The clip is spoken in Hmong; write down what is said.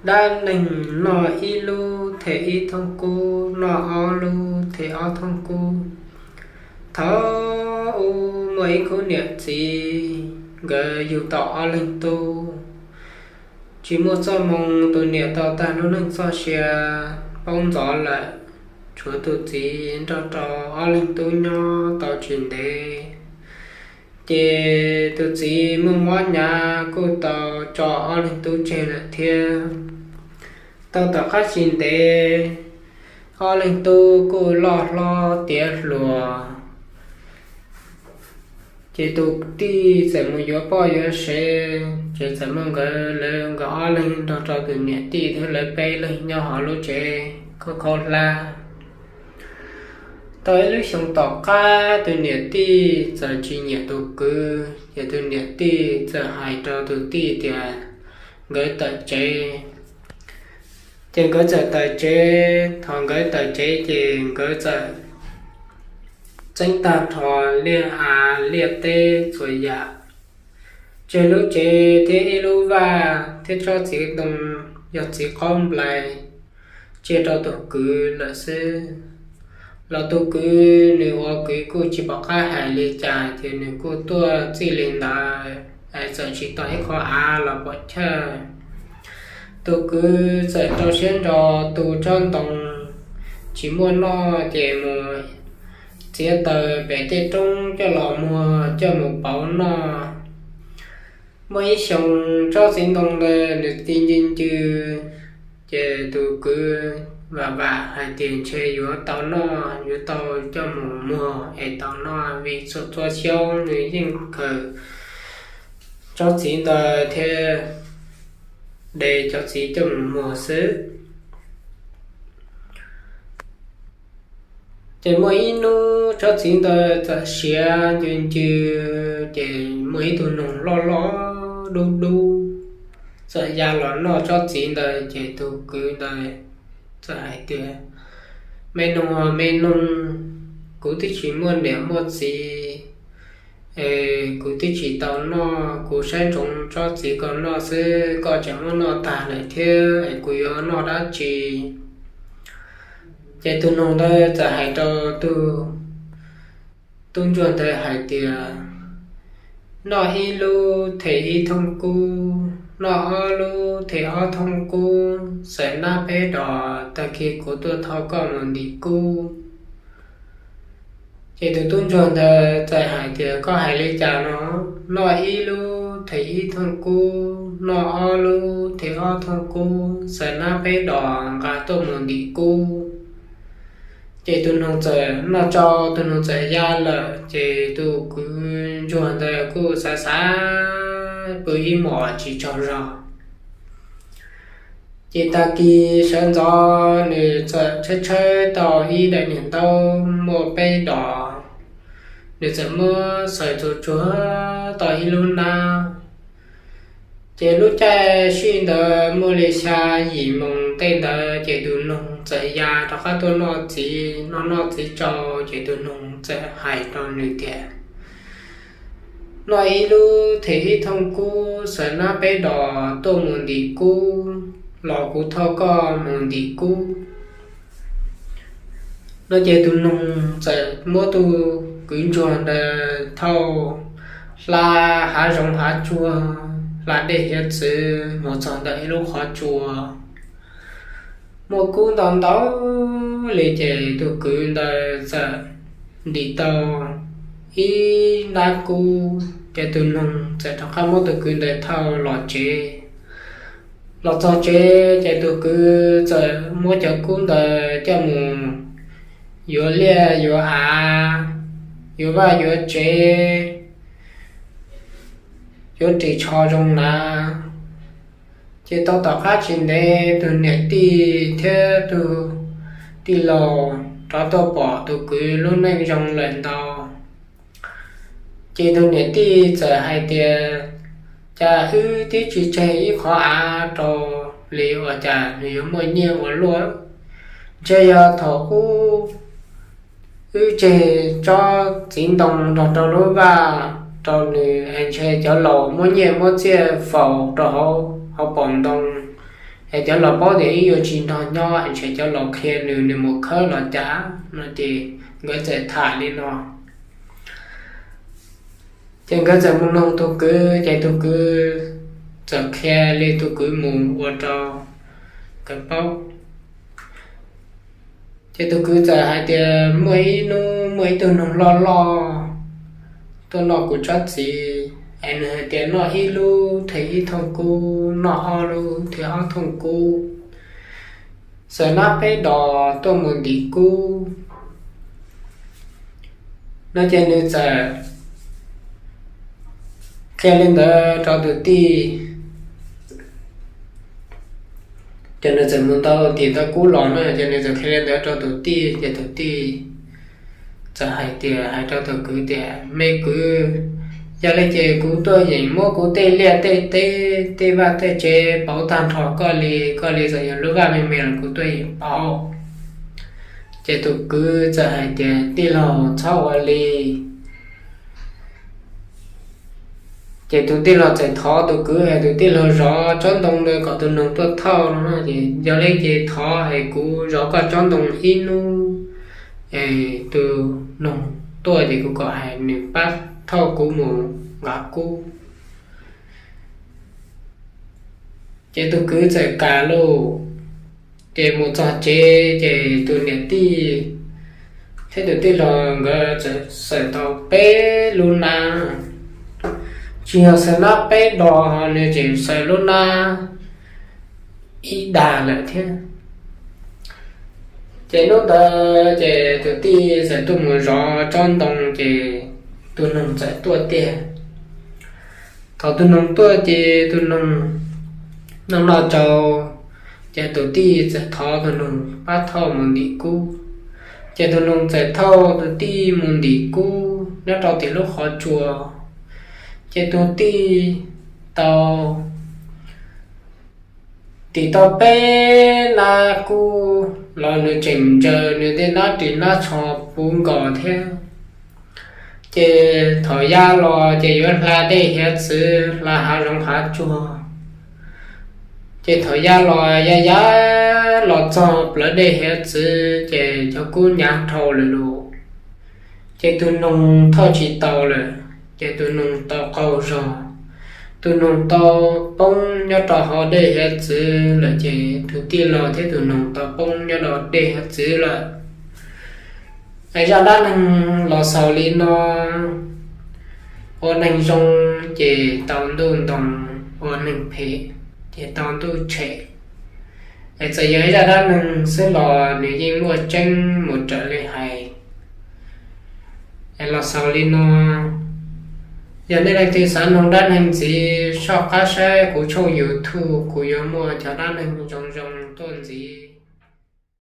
Dab neeg noj ib lub them ib thooj kub, noj ob lub them ob thooj kub. Thaum ub muaj ib khub niam txiv, nkawd yug tau ob leeg tub. Tsis muaj txoj hmoo, tus niam tau tag lub neej txoj sia, paub ntxov lawm, tshuav tus txiv nrog rau ob leeg tub nyob tau tsis ntev, ces tus txiv muaj mob hnyav kuj tau tso ob leeg tub tseg lawm thiab. Tau tom qab tsis ntev, ob leeg tub kuj loj hlob tiav hluas, ces tus tij txawm mus yuav poj yuav sev, ces txawm muaj nkawd, lawv nkawd ob leeg nrog rau tus niam tij thiab lawv peb leeg nyob hauv lub tsev khaub khaub hlab. Tau ib lub xyoo tom qab tus niam tij txawm tsis nyiam tus kwv, ces tus niam tij txawm hais rau tus tij tias nkawd tawm tsev. Ces nkawd txawm tawm tsev, thaum nkawd tawm tsev ces nkawd txawm txeeb tag nrho liaj av liaj teb txhua yam, tseg lub tsev thiab ib lub vaj thiab tsob txiv ntoo, yog txiv qaub nplai, cia rau tus kwv lawm xwb. Los tus kwv nws ua kwv kuj tsis pom qab hais li cas, ces nws kuj tuaj txij li ntawd, es txawm tsis tau ib qho av los pom chawj. Tus kwv txawm rau siab ntso tu tsob ntoo, tsis muaj noj ces mus txiav taws pem tej roob coj los muag coj mus pauv noj. Muaj ib xyoo tsob txiv ntoo ntawd nws ti ncw ncw, ces tus kwv vam vam hais tias ntshe yuav tau noj, yuav tau coj mus muag es tau noj, vim txhua txhua xyoo nws yeej khaws tsob txiv ntawd thiab de cov txiv coj mus muag xwb. Ces muaj ib hnub tsob txiv ntawd txawm siav ncw ncw, ces muaj tawan noog loj loj dub dub txawm ya los noj tsob txiv ntawd, ces tus kwv ntawd txawm hais tias, Me noog, me noog, kuv twb tsis muaj niam muaj txiv, kuv twb tsis tau noj, kuv saib ntsoov tsob txiv koj noj xwb, koj tseem muab noj tag lawm thiab es kuv yuav noj dab tsi? Ces tus noog ntawd txawm hais rau tus tub ntsuag ntawd hais tias, Noj ib lub them ib thooj kub, noj ob lub them ob thooj kub, xaws nab peb dos, tag kis kuv tuaj thauj koj mus ntim kub. Ces tus tub ntsuag ntawd txawm hais tias, Koj hais li cas no? Noj ib lub them ib thooj kub, noj ob lub them ob thooj kub, xaws nab peb dos, nqa tuaj mus ntim kub. Ces tus noog txawm noj tsau, tus noog txawm ya lawm, ces tus kwv ntsuag ntawd kuj xav xav pw ib hmos tsis tsaug zog. Ces tag kis sawv ntxov nws txawm tshawb tshawb tau ib daim niag ntaub muaj peb dos, nws txawm muab xaws tsuag tsuag tau ib lub nab. Ces lub caij sij ntawd muaj li xya yim moos tej ntawd, ces tus noog txawm ya rov qab tuaj noj txiv, noj noj txiv tsau, ces tus noog txawm hais rau nws tias, Noj ib lub them ib thooj kub, xaws nab peb dos, tuaj mus ntim kub, los kuv thauj koj mus ntim kub. No ces tus noog txawm muab tus kwv ntsuag ntawd thauj hla hav zoov hav tsuag, hla dej hiav txwv mus txog ntawm ib lub qhov tsua muaj kub ntau ntau li, ces tus kwv ntawd txawm ntim tau ib nab kub, ces tus noog txawm rov qab muab tus kwv ntawd thauj los tsev. Los txog tsev ces tus kwv txawm muab cov kub ntawd coj mus yuav liaj yuav av, yuav vaj yuav tsev, yuav ris tsho zoo na. Ces tau tom qab tsis ntev tus niam tij thiab tus tij laug rov tuaj pom tus kwv lub neej zoo lawm ntau. Ces tus niam tij txawm hais tias, Cas wb twb tsis tseg ib qhov av rau li, ua cas nws yuav muaj nyiaj ua luaj? Ntshe yog thaum ub wb tseg tsob txiv ntoo nrog rau lub vaj rau nws es ntshe cov laus muab nyiaj muab txiaj faus rau hauv paus ntoo Es cov laus paub tias ib yuav tsis nrog nyob es ntshe cov laus qhia nws, nws mus khawb los cas no ces nkawd txawm tham li no. Ces nkawd txawm mus noog tus kwv, ces tus kwv txawm qhia li tus kwv mus ua rau nkawd paub. Ces tus kwv txawm hais tias muaj ib hnub muaj ib tug noog loj loj tuaj noj kuv tsob txiv, es nws hais tias noj ib lub thwm ib thooj kub, noj ob lub thwm ob thooj kub, xaws nab peb dos tuaj mus ntim kub no. Ces nws txawm qhia li ntawd rau tus tij. Ces nws txawm mus ntim tau kub los no, ces nws txawm qhia li ntawd rau tus tij, ces tus tij txawm hais tias, hais rau tus kwv tias, me kwv, yog li ces kuv tuaj yeem muab kuv tej liaj tej teb, tej vaj tej tsev pauv tag nrho koj li, koj li txawm yog lub vaj me me los kuv tuaj yeem pauv. Ces tus kwv txawm hais tias, tij laug txhob ua li. Ces tus tij laug txawm thov tus kwv es tus tij laug zov tsob ntoo ntawd kom tus noog tuaj thauj no, ces yog li ces thov es kuv zov koj tsob ntoo ib hnub, es tus noog tuaj ces kuv kom hais nws pab thauj kuv mus nqa kub. Ces tus kwv txawm kam lauj. Ces mus txog tsev ces tus niam tij thiab tus tij laug nkawd txawm xaws tau peb lub nab. Tsis yog xaws nab peb dos, nws tseem xaws lub nab ib dag lawm thiab. Ces hnub ntawd ces tus tij txawm tuaj mus zov tsob ntoo, ces tus noog txawm tuaj tiag. Thaum tus noog tuaj ces tus noog noj noj tsau, ces tus tij txawm thov tus noog pab thauj mus ntim kub. Ces tus noog txawm thauj tus tij mus ntim kub nyob rau tim lub qhov tsua. Ces tus tij tau ntim tau peb nab kub los nws tseem ntsaws nws tej nab ris nab tsho puv nkaus thiab. Ces thaum ya los ces yuav hla dej hiav txwv, hla hav zoov hav tsuag. Ces thaum ya los ya ya los txog plawv dej hiav txwv ces cov kub nyav dhau lawm lauj. Ces tus noog thauj tsis tau lawm, ces tus noog tau qaug zog. Tus noog tau poob nyob rau hauv dej hiav txwv lawm, ces tus tij laug thiab tus noog tau poob nyob rau dej hiav txwv lawm. Es zaj dab neeg los xaus li no. Ua neeg zoo ces tau ntuj ntoo, ua neeg phem ces tau ntuj tshem. Es txawm yog ib zaj dab neeg xwb los nws yeej muaj tseeb mus raws li hais. Es los xaus li no. Yog nej leej twg xav noog dab neeg ntxiv, soj qab saib kuv tshooj YouTube, kuv yuav muaj cov dab neeg zoo zoo tuaj ntxiv.